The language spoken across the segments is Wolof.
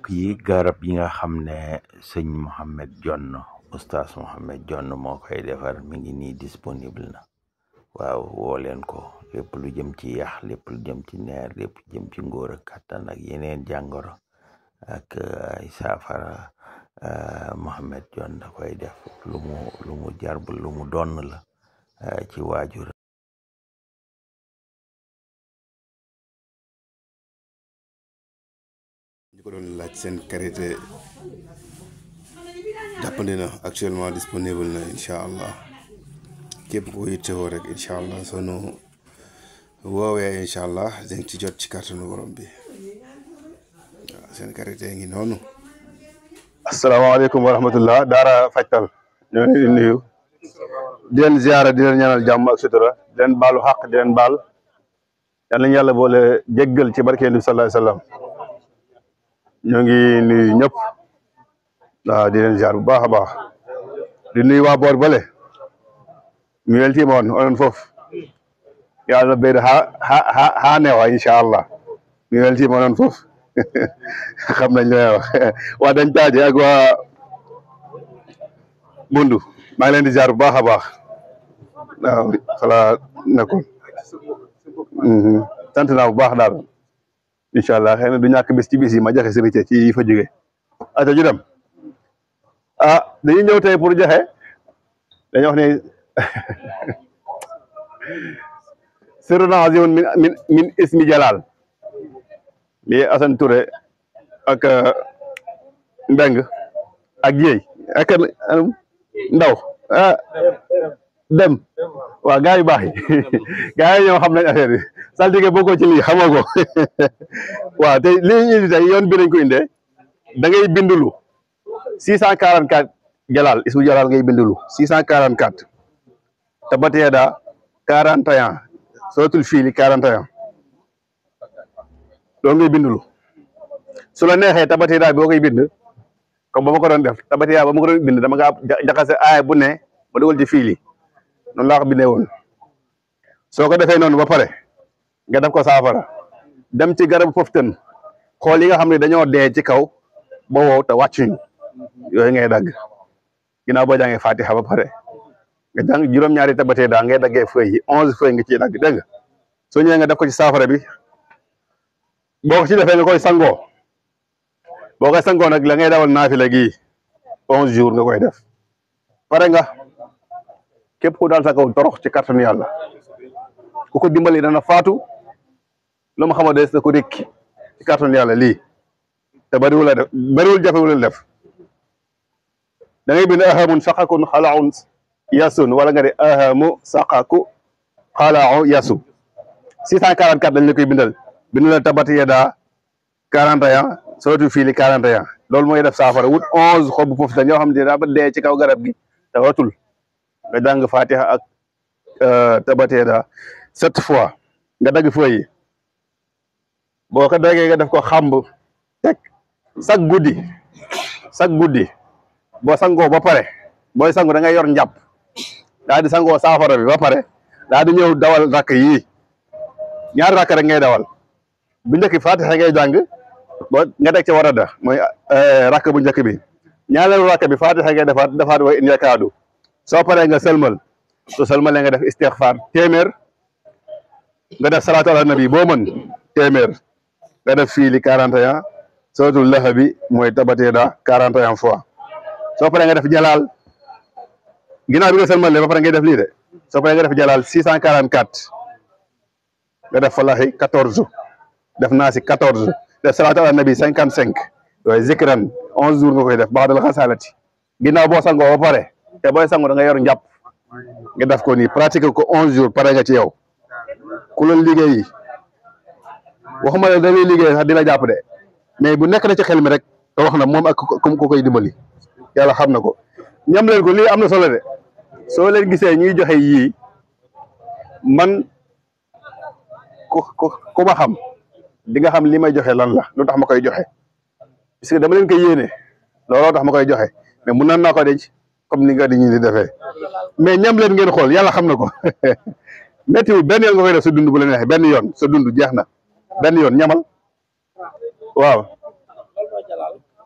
mbokk yi garab yi nga xam ne sëñ Mohamed Jonn oustaz Mohamed Jonn moo koy defar mi ngi nii disponible na waaw woo leen ko lépp lu jëm ci yax lépp lu jëm ci neer lépp lu jëm ci ngóor ak kattan ak yeneen jàngoro ak ay saafara Mohamed Jonn da koy def lu mu jarb lu mu donn la ci waajur ñu ko doon laaj seen karité jàppandi na actuellement disponible na incha allah képp ko yittewoo rek incha allah soo nu woowee incha allah dañ ci jot ci kàttanu borom bi waaw seen karité ngi noonu. asalaamaaleykum wa rahmatullah daara fajtal ñoo ngi leen di nuyu di leen ziara di leen ñaanal jàmm ak sutura di leen baalu xaq di leen baal yal nañu yàlla boole jéggal ci barke Nabi sallallahu alayhi wasallam ñoo ngi nuyu ñëpp waaw di leen ziar bu baax a baax di nuyu waa boor bale mi weltima on onon fof yo Allah ɓeydo ha newa inchallah mi weltima onon fof xam nañ li may wax waa dañ taaje ak waa Bundu maa ngi leen di ziar bu baax a baax waaw xala nekkoon sant naa bu baax daal incha allah xëy na du ñàkk bis ci bis yi ma joxe sëriñ ci fa jóge ata ju dem dañuy ñëw tey pour joxe dañuy wax ne sirrun azimun min ismi jalal lii Assane Touré ak Mbeng ak Jéy ak Ndaw dem waaw gaa yu baax yi gaa yi ñoo xam nañ affaire bi saltige bokkoo ci lii xamoo ko waaw te lii ñu indi tey yoon bi nañ ko indee da ngay bindulu 644 jalal ismu jalal ngay bindulu 644 tabateeda 41 suratul fiili 41 loolu ngay bindulu su la neexee tabateeda boo koy bind comme ba ma ko doon def tabateeda ba ma ko doon bind dama nga jaxase aaya bu ne ma dugal ci fiili noonu laa ko bindee woon soo ko defee noonu ba pare nga def ko saafara dem ci garabu poftan xool yi nga xam ne dañoo dee ci kaw ba wow te wàccuñu yooyu ngay dagg ginnaaw boo jàngee fatiha ba pare nga jàng juróom-ñaari tabatee daa ngay daggee feuilles yi 11 feuilles nga ciy dagg dégg nga soo ñëwee nga def ko ci saafara bi boo ko ci defee nga koy sangoo boo koy sangoo nag la ngay dawal naafila gi 11 jours nga koy def pare nga képp ku daal sa kaw torox ci kàttanu yàlla ku ko dimbali dana faatu lu ma xama des na ko rékki ci kàttanu yàlla lii te bariwul a def bariwul jafewul def da ngay bind ahamun saqakun xalaun yasun wala nga de ahamu saqaku xalaun yasu 644 dañ la koy bindal tabat yada 41 sootu fiili 41 loolu mooy def saafara wut 11 xobu foofu dañoo xam ne daa ba dee ci kaw garab gi te watul nga jàng fatiha ak tabateeda 7 fois nga dagg feuille yi boo ko daggee nga def ko xamb teg chaque guddi boo sangoo ba pare booy sangu da ngay yor njàpp daa di sangoo saafara bi ba pare daa di ñëw dawal rakk yii ñaari rakk rek ngay dawal bu njëkk fatiha ngay jàng boo nga teg ca warada mooy rakk bu njëkk bi ñaareelu rakk bi fatiha ngay defaat way in yakaadu soo paree nga sëlmal soo sëlmalee nga def istixfaar téeméer nga def salaatu ala nabi boo mën téeméer nga def fiili 41 sootul laxa bi mooy tabateeda 41 fois soo paree nga def jalaal ginnaaw bi nga sëlmalee ba pare ngay def lii de soo paree nga def jalaal 644 nga def falaxi 14 def naasi 14 def salaatu ala nabi 55 yooyu zikran 11 jours nga koy def baax dal xasalati ginnaaw boo sangoo ba pare te booy sangu da nga yor njàpp nga def ko nii pratique ko 11 jours pare nga ci yow ku la liggéey waxuma la dañuy liggéey sax di la jàpp de mais bu nekk na ci xel mi rek te wax na moom ak ku koy dimbali yàlla xam na ko ñam leen ko lii am na solo de soo leen gisee ñuy joxe yii man ku ma xam di nga xam li may joxe lan la lu tax ma koy joxe parce que dama leen koy yéene looloo tax ma koy joxe mais mun naa ko denc comme ni nga di ñu di defee mais ñam leen ngeen xool yàlla xam na ko méttiwul benn yoon nga koy def sa dund bu la neexee benn yoon sa dund jeex na benn yoon ñamal waaw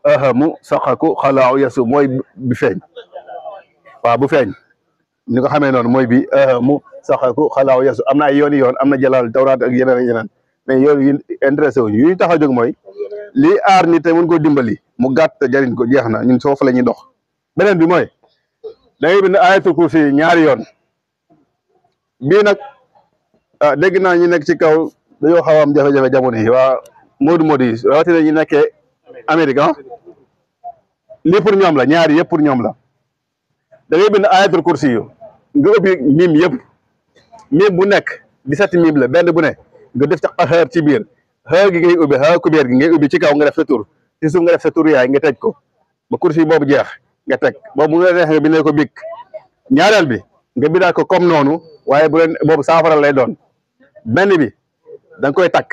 ahamu saqaku xalaaw yasu mooy bi feeñ waaw bu feeñ ñu ko xamee noonu mooy bi ahamu saqaku xalaaw yasu am na ay yoon am na jalaal tawraat ak yeneen ak yeneen mais yooyu yi intéressé wuñu yu ñu tax a jóg mooy lii aar nit te mën koo dimbali mu gàtt te jariñ ko jeex na ñun foofu la ñuy dox beneen bi mooy da ngay bind ayatul kursi ñaari yoon bii nag dégg naa ñu nekk ci kaw dañoo xaw a am jafe-jafe jamono yi waa Modou yi rawatina ñu nekkee Amérique lii pour ñoom la ñaari yëpp pour ñoom la da ngay bind ayatul kursi yu nga ubbi mim yëpp mim bu nekk 17 mim la benn bu ne nga def ca xeer ci biir xeer gi ngay ubbi xeer kubéer gi ngay ubbi ci kaw nga def sa tur ci suuf nga def sa tur yaay nga tëj ko ba kursi boobu jeex nga teg boobu mu nga neex nga bindee ko bik ñaareel bi nga bindaat ko comme noonu waaye bu leen boobu saafara lay doon benn bi da nga koy takk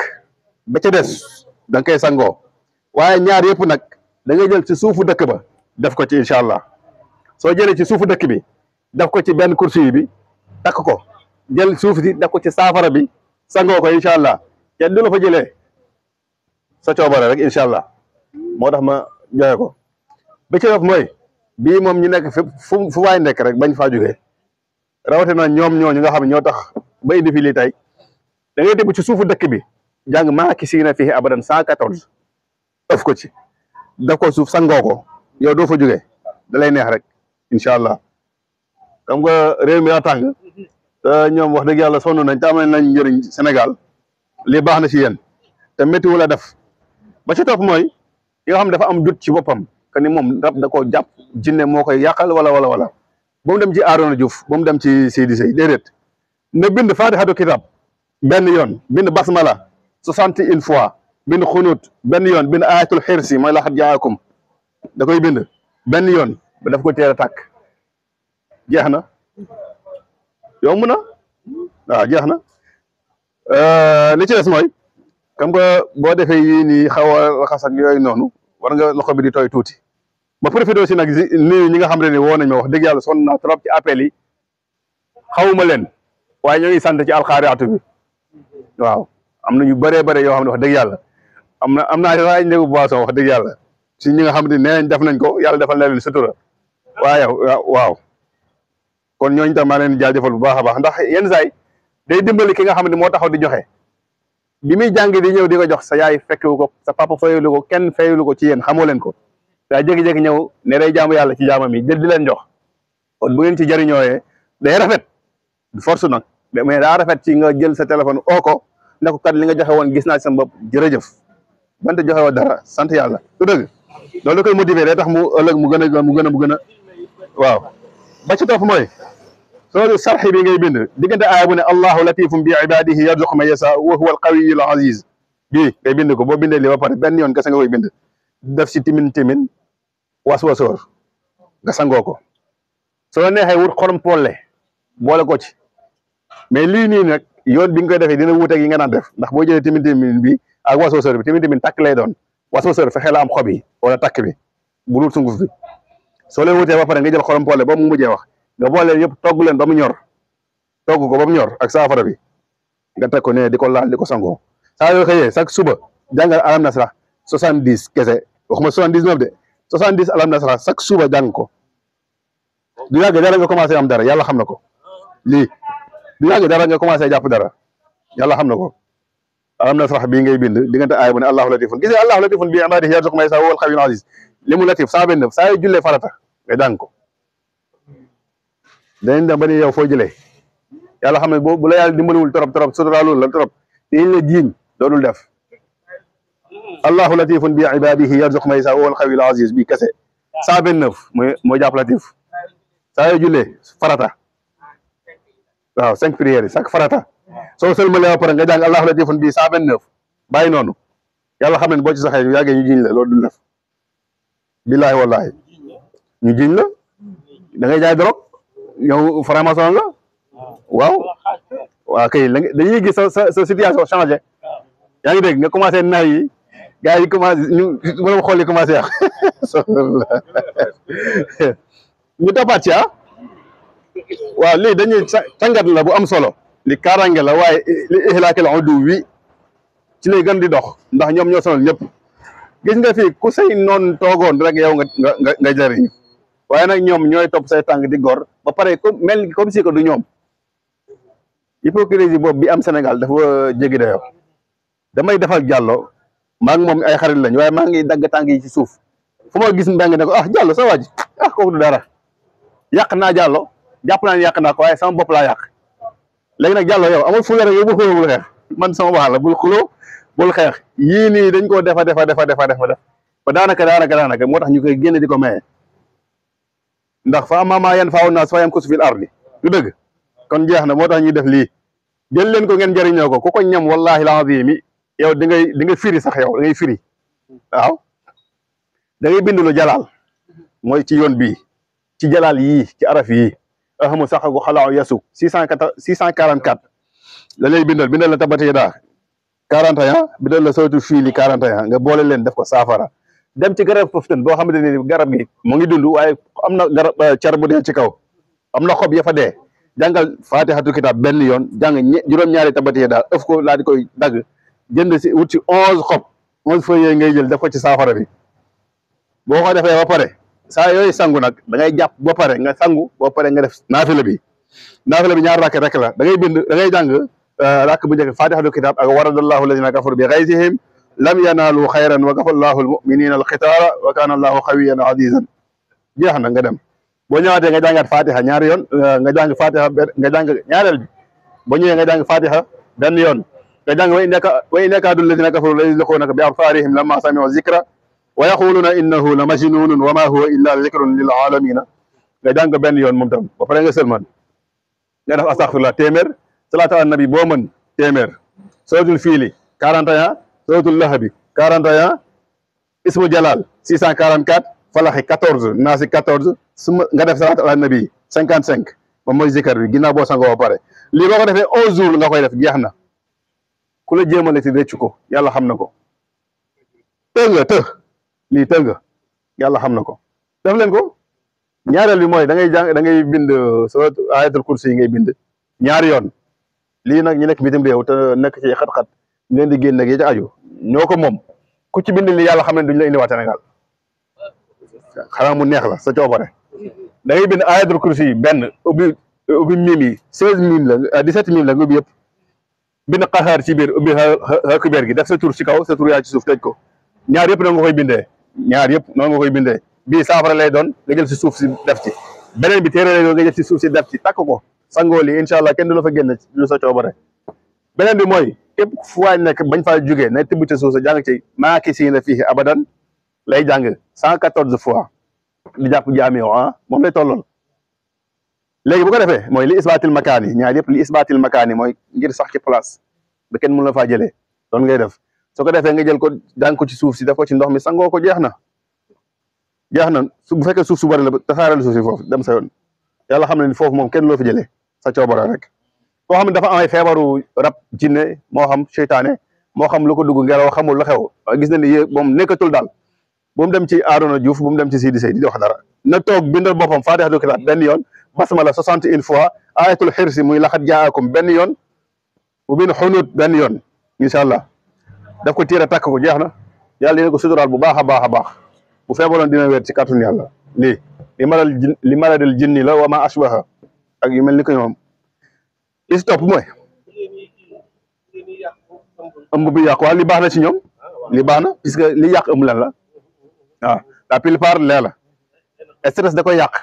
ba ca des da nga koy sangoo waaye ñaar yëpp nag da ngay jël ci suufu dëkk ba def ko ci incha allah soo jëlee ci suufu dëkk bi def ko ci benn kursi bi takk ko jël suuf si def ko ci saafara bi sangoo ko incha allah kenn du la fa jëlee sa coobare rek incha allah moo tax ma joxe ko ba ci def mooy bii moom ñu nekk fépp fu waay nekk rek bañ faa jógee rawatina ñoom ñooñu nga xam ne ñoo tax ba indi fi lii tey da ngay dégg ci suufu dëkk bi jàng maaki siina fii abadan 114 ëf ko ci daf ko suuf sangoo ko yow doo fa jógee da lay neex rek incha allah xam nga réew mi daa tàng te ñoom wax dëgg yàlla sonn nañ te am nañ njëriñ Sénégal lii baax na ci yéen te métti wu la def ba ci topp mooy yi nga xam ne dafa am dut ci boppam que ni moom rab da koo jàpp jinne moo koy yàqal wala ba mu dem ci Arona Diouf ba mu dem ci Seydi Sey déedéet na bind Faatihatu kitab benn yoon bind basmala 61 fois bind xunut benn yoon bind ayatul xirsi mooy laxat jaakum da koy bind benn yoon ba daf ko teel a tàkk jeex na yomb na waaw jeex na li ci des mooy xam nga boo defee yii nii xaw a raxas ak yooyu noonu war nga loxo bi di tooy tuuti ma profité aussi nag nii ñi nga xam ne woo nañ ma wax dëgg yàlla sonn naa trop ci appel yi xawuma leen waaye ñoo ngi sant ci alxaariatu bi waaw am na ñu bëree bëri yoo xam ne wax dëgg yàlla am naa sax ay njëgu boisson wax dëgg yàlla si ñi nga xam ne nee nañ def nañ ko yàlla defal na leen sutura waaye waaw kon ñooñu tam maa leen jaajëfal bu baax a baax ndax yenn saay day dimbali ki nga xam ne moo taxaw di joxe bi muy jàng di ñëw di ko jox sa yaay fekkewu ko sa papa fayulu ko kenn fayulu ko ci yéen xamoo leen ko daa jékki-jékki ñëw ne day jaamu yàlla ci jaamam yi jël di leen jox kon bu ngeen ci jëriñooyee day rafet du force nag mais daa rafet ci nga jël sa téléphone oo ko ne ko kat li nga joxe woon gis naa ci sama bopp jërëjëf bante joxe woon dara sant yàlla du dëgg loolu da koy motiver day tax mu ëllëg mu gën a waaw ba ci topp mooy soo sarxi bi ngay bind diggante aaya bu ne allahu latifum bi ibadihi yarzuqu man yasa wa huwa alqawiyul aziz bii ngay bind ko boo bindee li ba pare benn yoon kese nga koy bind def si timin waswasoor nga sangoo ko soo neexee wut xorom polle boole ko ci mais lii nii nag yoon bi nga koy defee dina wuuteeg yi nga daan def ndax boo jëlee timin bi ak waswasoor bi timin takk lay doon waswasoor fexe la am xob yi wala takk bi bu dul sunguf bi soo leen wutee ba pare nga jël xorom polle ba mu mujjee wax nga boole leen yëpp togg leen ba mu ñor togg ko ba mu ñor ak saafara bi nga teg ko ne di ko laal di ko sangoo saa yoo xëyee chaque suba jàngal alam nasra 70 kese waxuma 79 de 70 alam nasra chaque suba jàng ko du yàgg dara nga commencé am dara yàlla xam na ko lii du yàgg dara nga commencé jàpp dara yàlla xam na ko alam nasra bii ngay bind diggante aaya bu ne allahu latifun gisee allahu latifun bi ibadihi yarzuqu man yashaa wa huwal qawiyyul aziz li mu latif 129 saa yoo jullee farata nga jàng ko danañ dem ba ni yow foo jëlee yàlla xam ne bu la yàlla dimbaliwul trop suturaalul la trop te la jiiñ doodul def allahu latifun bi ibadihi yarzuqu man yashaa wa huwal qawiyyul aziz bi kese 129 mooy jàpp latif saa yoo jullee farata waaw 5 prières chaque farata soo sëlmalee ba pare nga jàng allahu latifun bi 129 bàyyi noonu yàlla xam ne boo ci saxee yàggee ñu jiiñ la loolu dul def billaahi wallaahi ñu jiiñ la da ngay jaay drogue yow franc-maçon nga waaw kay dañuy gis sa situation changé yaa ngi dégg nga commencé naay yi gars yi commencé ñu borom xool yi commencé yàq ñu toppaat ci waaw lii dañuy tàngat la bu am solo li kaaraange la waaye li ihlaakil uduw wi ci lay gën di dox ndax ñoom ñoo sonal ñëpp gis nga fii ku say noon toogoon rek yow nga jëriñu waaye nag ñoom ñooy topp say tànk di gor ba pare comme si que du ñoom hypocrisie boobu bi am Sénégal dafa jéggi dayoo damay defal Diallo maa ngi moom ay xarit lañ waaye maa ngi dagg tànk yi ci suuf fu ma gis mbeng ne ko Diallo sa waa ji kooku du dara yàq naa Diallo jàpp naa ne yàq naa ko waaye sama bopp laa yàq léegi nag Diallo yow amul fu la rek yow bul xuloo bul xeex man sama wax la bul xuloo bul xeex yii nii dañ koo defa ba daanaka moo tax ñu koy génne di ko maye ndax fa mama yan faaw naas fa yam kusu fil ardi du dëgg kon jeex na moo tax ñuy def lii jël leen ko ngeen jëriñoo ko ku ko ñam wallahi lazim yow di nga firi sax yow da ngay firi waaw da ngay bind lu jalaal mooy ci yoon bii ci jalaal yii ci araf yii ahamu sax gu xalaaw yasu 644 la lay bindal la tabati daa 41 bindal la sootu fiili 41 nga boole leen def ko saafara dem ci garab poftan boo xamante ni garab gi mu ngi dund waaye am na garab car bu dee ci kaw am na xob ya fa dee jàngal fatihatu kitab benn yoon jàng juróom-ñaari tabati daa ëf ko laa di koy dagg jënd si wut si 11 xob 11 feuilles ngay jël def ko ci saafara bi boo ko defee ba pare saa yooyu sangu nag da ngay jàpp ba pare nga sangu ba pare nga def naafila bi ñaar rakk rek la da ngay jàng rakk bu njëkk fatihatu kitab ak waradallahu alladina kafaru bi ghaysihim lam yanaalu xayran wa kafallahu almuminina alxitaara wa kana allahu xawiyan azizan jeex na nga dem boo ñëwaatee nga jàngaat fatiha ñaari yoon nga jàng fatiha nga jàng ñaareel bi boo ñëwee nga jàng fatiha benn yoon nga jàng wa in yakaadu alladina kafaru la yuzliqunaka bi absaarihim lamma samiu zikra wa yaquluna innahu la majnunun wa ma huwa illa zikrun lil alamina nga jàng benn yoon moom tam ba pare nga sëlman nga def astaghfirullah téeméer salaatu ala nabi boo mën téeméer suratul fiili 41 suratul lahabi 41 ismu jalal 644 falaxi 14 naasi 14 nga def salaatu ala nabi 55 moom mooy zikar bi ginnaaw boo sangoo ba pare lii boo ko defee 11 jours nga koy def jeex na ku la jéemale ti réccu ko yàlla xam na ko lii tënga yàlla xam na ko def leen ko ñaareel bi mooy da ngay bind surat ayatul kursi yi ngay bind ñaari yoon lii nag ñu nekk bitim réew te nekk ci xat-xat ñu leen di génn nag yi ci aju ñoo ko moom ku ci bind li yàlla xam ne duñu la indiwaat Sénégal xanaa mu neex la sa coobare da ngay bind ayatul kursi yi benn ubbi mim yi 16 mim la 17 mim la nga ubbi yëpp bind xaxaar ci biir ubbi xakubeer gi def sa tur ci kaw sa tur yaa ci suuf tëj ko ñaar yëpp noonu nga koy bindee bii saafara lay doon nga jël si suuf si def ci beneen bi téere lay doon nga jël si suuf si def ci takk ko sangoo li incha allah kenn du la fa génn lu sa coobare beneen bi mooy képp fu waay nekk bañ faa jógee na tibb ci suuf sa jàng ci maakisiina fiihi abadan lay jàng 114 fois di jàpp jaami moom lay tollool léegi bu ko defee mooy li isbaatil makaani ñaar yëpp li isbaatil makaani mooy ngir sax ci place ba kenn mun la faa jëlee doon ngay def soo ko defee nga jël ko jàng ko ci suuf si def ko ci ndox mi sangoo ko jeex na bu fekkee suuf su bari la tasaareel suuf si foofu dem sa yoon yàlla xam ne ni foofu moom kenn loo fi jëlee sa coobara rek koo xam ne dafa am ay feebaru rab jinne moo xam seytaane moo xam lu ko dugg ngelaw xamul la xew gis na ni moom nekkatul daal bu mu dem ci Arona Diouf bu mu dem ci Sidi Sey di wax dara na toog bindal boppam faatixatul kitaab benn yoon basmala 61 fois ayatul xirsi muy laxat jaakum benn yoon bu bind xunut benn yoon incha allah daf ko tiire takk ko jeex na yàlla dina ko suturaal bu baax a baax a baax bu feebaroon dina wér ci kàttanu yàlla lii li maradil jinni la wa ma ashbaha ak yu mel ni ko ñoom li si topp mooy ëmb bi yàqu waaw li baax na ci ñoom li baax na puisque li yàq ëmb lan la waaw la plupart lee la stress da koy yàq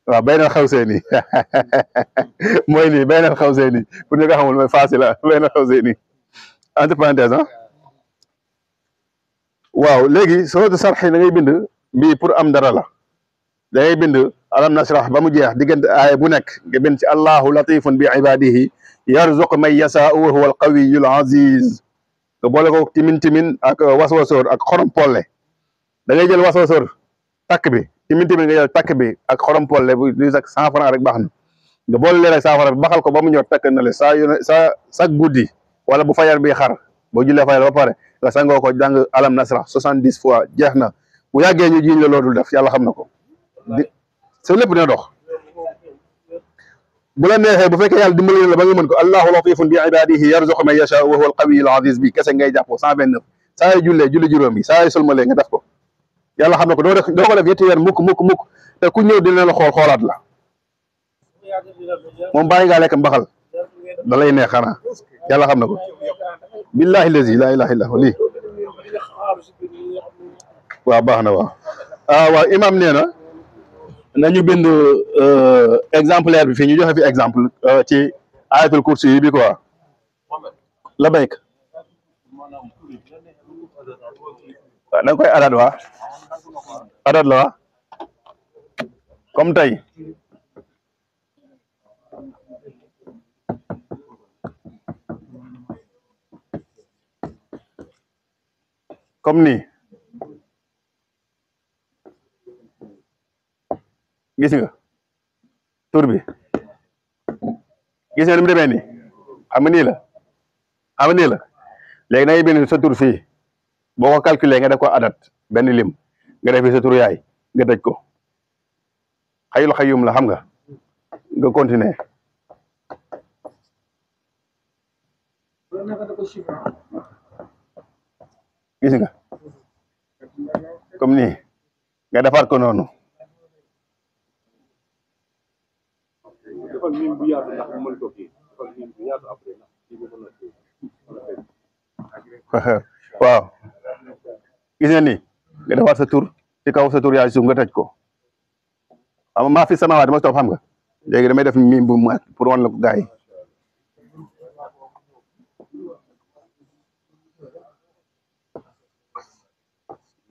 waaw baynal xaw seeni mooy lii baynal xaw seeni pour ñu nga xamul mooy facile la baynal xaw seeni entre parenthèse waaw léegi suratu sarx da ngay bind bii pour am dara la da ngay bind alam nasrah ba mu jeex diggante aaya bu nekk nga bind ci allahu latifun bi ibadihi yarzuq man yasaau wa huwa alqawiyul aziz nga boole ko timin ak waswasoor ak xorom polle da ngay jël waswasoor takk bi timin nga jël takk bi ak xorom polle bu di sax 100 francs rek baax na nga boole leen ak saafara bi baxal ko ba mu ñor takk na le sa guddi wala bu fayar bi xar boo jullee fayar ba pare nga sangoo ko jàng alam nasrah 70 fois jeex na bu yàggee ñu jiiñ la loolu def yàlla xam na ko sa lépp dina dox bu la neexee bu fekkee yàlla dimbali la ba nga mën ko allahu latifun bi ibadihi yarzuqu man yashaa wa huwa alqawiyul aziz bi kese ngay jàppoo 129 saa yoo jullee julli juróom yi saa yoo sëlmalee nga def ko yàlla xam na ko doo ko def yetti weer mukk te ku ñëw dina la xoolaat la moom bàyyi ngaa lekk mbaxal da lay neex xanaa yàlla xam na ko billahi lazi la ilaha illa lii waaw baax na waaw waaw imam nee na nañu bind exemplaire bi fii ñu joxe fi exemple ci ayatul kursi yi bi quoi la béyk waaw da nga koy adat waa adat la waa comme tey comme nii gis nga tur bi gis nga ni mu demee nii xam nga nii la xam nga nii la léegi da ngay bind sa tur fii boo ko calculer nga def ko adat benn lim nga def fi sa tur yaay nga dëj ko xayul xayum la xam nga continuer gis nga comme nii nga defaat ko noonu waaw gis nga ni nga defaat sa tur ci kaw sa tur yaay suuf nga tëj ko ama maa fi sama waat dama topp xam nga léegi damay def mim bu ma pour wan la ko gars yi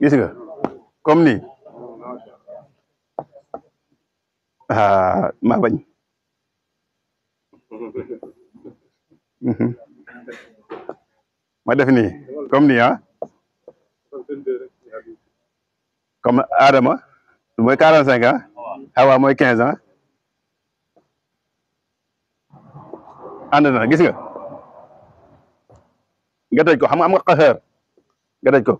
gis nga comme nii maa bañ ma def nii comme nii comme Adama mooy 45 ans Hawa mooy 15 ans ànd na gis nga nga tëj ko xam nga am nga xaxeer nga tëj ko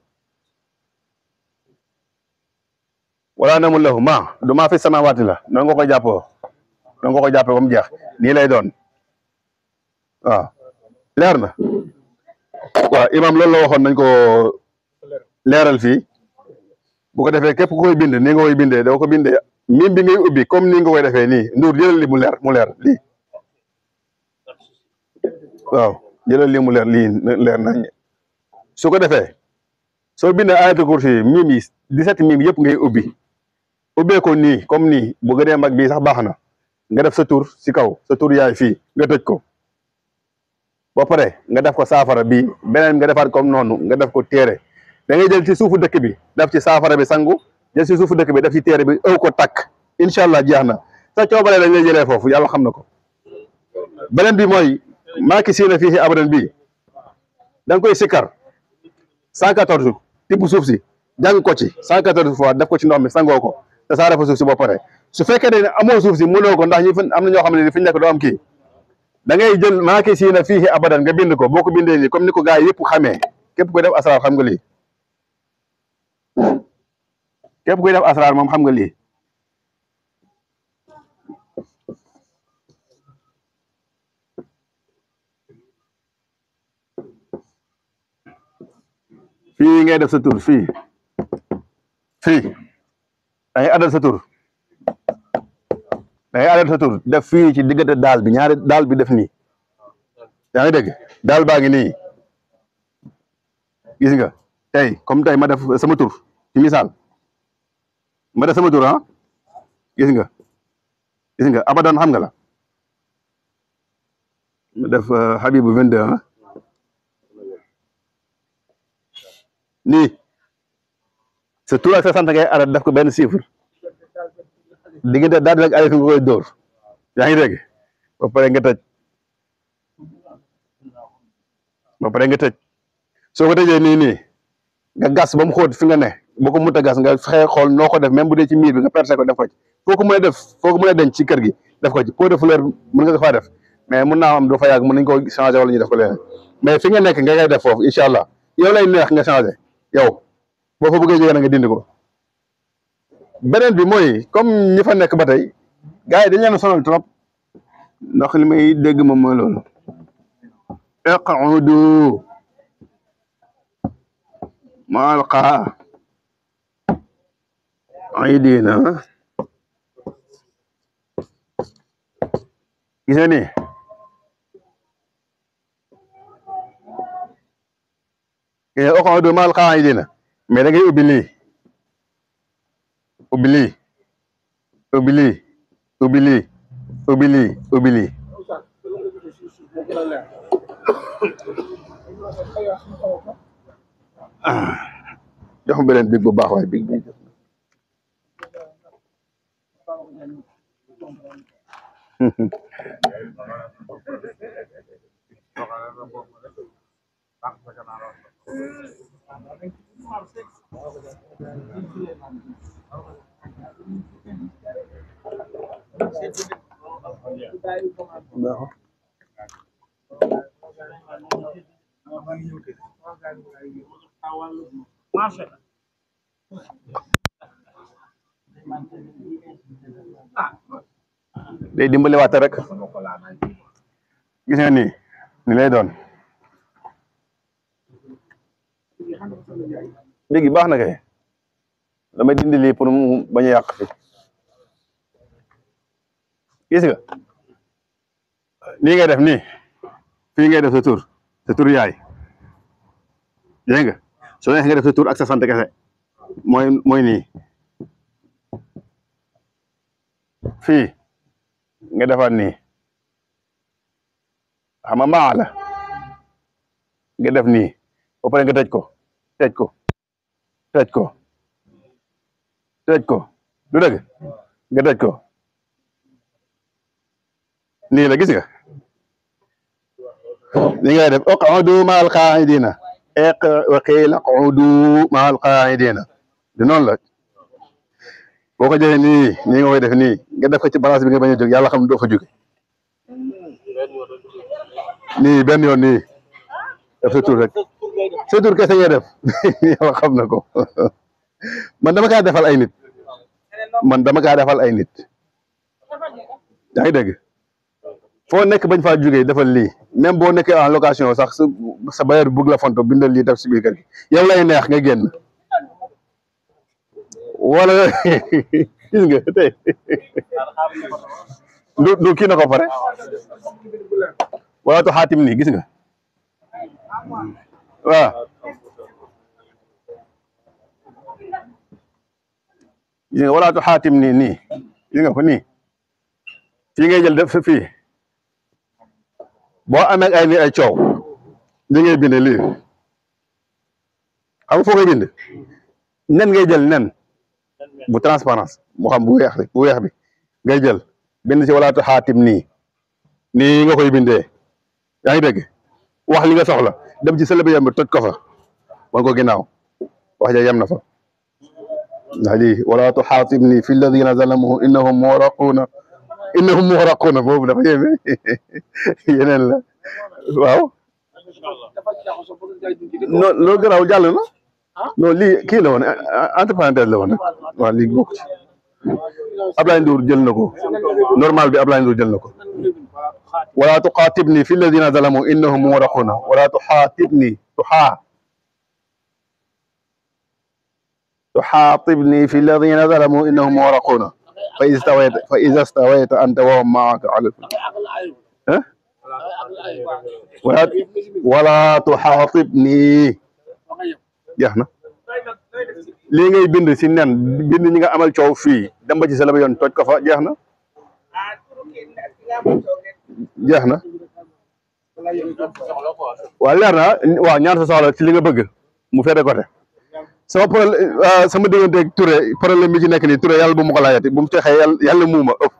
wala namul lahu ma du maa fi samawaati la noonu nga koy jàppoo noonu nga koy jàppee ba mu jeex nii lay doon waaw leer na waaw imam loolu la waxoon nañ ko leeral fii bu ko defee képp ku koy bind nii nga koy bindee doo ko bindee mim bi ngay ubbi comme nii nga koy defee nii Ndour jëlal li mu leer lii waaw jëlal li mu leer lii leer nañ su ko defee soo bindee ayatul kursi mim yi 17 mim yëpp ngay ubbi ubbee ko nii comme nii bu gënee mag bii sax baax na nga def sa tur si kaw sa tur yaay fii nga tëj ko ba pare nga def ko saafara bi beneen nga defaat comme noonu nga def ko téere da ngay jël ci suufu dëkk bi def ci saafara bi sangu jël ci suufu dëkk bi def ci téere bi ëw ko takk incha allah jeex na sa coobare lañ lay jëlee foofu yàlla xam na ko beneen bi mooy maaki siina fii abadan bii da nga koy sikkar 114 tibb suuf si jàng ko ci 114 fois def ko ci ndox mi sangoo ko te saa dafa suuf si ba pare su fekkee ne amoo suuf si mënoo ko ndax ñi am na ñoo xam ne fi ñu nekk doo am kii da ngay jël maaki siina fii abadan nga bind ko boo ko bindee nii comme ni ko gars yi yëpp xamee képp koy def asraar xam nga lii képp koy def asraar moom xam nga lii fii ngay def sa tur fii da ngay addal sa tur def fii ci diggante daal bi ñaari daal bi def nii yaa ngi dégg daal baa ngi nii gis nga tey comme tey ma def sama tur ci misaal ma def sama tur gis nga abadan xam nga la ma def Habibu 22 nii sa tur ak sa sant ngay adat def ko benn chiffre diggante daal bi ak alif nga koy dóor yaa ngi dégg ba pare nga tëj soo ko tëjee nii nga gas ba mu xóot fi nga ne boo ko mënta gas nga fexe xool noo ko def même bu dee ci miir bi nga percé ko def ko ci foo ko mën a denc ci kër gi def ko ci pot de fleur mën nga ko faa def mais mun naa am du fa yàgg mën nañ ko changé wala ñu def ko leneen mais fi nga nekk nga koy def foofu incha allah yow lay neex nga changé yow boo fa bëggee jógee na nga dindi ko beneen bi mooy comme ñi fa nekk ba tey gars yi dañ leen sonal trop ndax li may dégg moom mooy loolu iq'udu مع القاعدين gis ni اقعدوا مع القاعدين mais da ngay ubbi lii ubbi lii ubbi lii ubbi lii ubbi lii ubbi lii jox ma beneen big bu baax waaye big bi day dimbali waate rek gis nga ni lay doon léegi baax na kay damay dindi lii pour mu bañ a yàq fi gis nga nii ngay def nii fii ngay def sa tur yaay dégg nga soo neexee nga def sa tur ak sa sant kese mooy nii fii nga defaat nii xam nga maa la nga def nii ba pare nga tëj ko du dëgg nga tëj ko nii la gis nga ni ngay def uq'udu ma'al qa'idina wa qila uq'udu ma'al qa'idina di noonu la boo ko jëlee nii nga koy def nii nga def ko ci balance bi nga bañ a jóg yàlla xam doo fa jóge nii benn yoon nii def sa tur rek sa tur kese ngay def yàlla xam na ko man dama kaa defal ay nit yaa ngi dégg foo nekk bañ faa jógee defal lii même boo nekkee en location sax sa bailleur bëgg la fonto bindal lii def si biir kër gi yow lay neex nga génn wala gis nga tey du kii na ko pare wala to xaatim nii gis nga waaw gis nga wala to xaatim nii gis nga ko nii fii ngay jël def fii boo amee ay ni ay coow li ngay bind lii xam nga foo koy bind nen ngay jël nen bu transparence moo xam bu weex bi ngay jël bind ci walaatu xaatim nii nga koy bindee yaa ngi dégg wax li nga soxla dem ci sële bi yem bi toj ko fa wan ko ginnaaw wax ja yem na fa ndax lii walaatu xaatim nii fi alladina zalamu innahum muxraquuna boobu dafa yéeme yeneen la waaw non loolu gannaaw jàll na non lii kii la woon entre parenthèse la woon rek waaw lii bokk ci Ablaye Ndour jël na ko normal bi Ablaye Ndour jël na ko wala tuqaatibni fi alladina zalamu innahum muxraquuna wala tuxaatibni tuxaatibni fi alladina zalamu innahum muxraquuna فإذا استويت أنت وهم معك على الفلك ولا تحاطبني jeex na lii ngay bind si nen bind ñi nga amal coow fii dem ba ci sa la ba yoon toj ko fa jeex na waaw leer na waaw ñaan sa soxla ci li nga bëgg mu fete côté sama problème sama digganteeg Touré problème bi ci nekk nii Touré yàlla bu ma ko laajati bu mu texee yàlla muuma ëpp.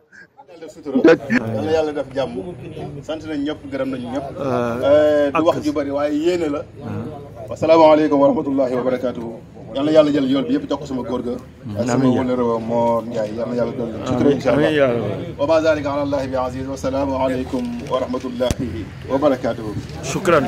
yàlla def jàmm sant nañ ñëpp gërëm nañ ñëpp. du wax ju bëri waaye yéene la. asalaamaaleykum wa rahmatullahi wa barakaatuhu. yal na yàlla jël yool bi yëpp jox ko sama góor ga. ak sama wala réew Mor Ndiaye yal na yàlla dolli sutura incha allah. wa ma zalika ala allahi bi aziz wa salaamu aleykum wa rahmatullahi wa barakaatuhu. shukran.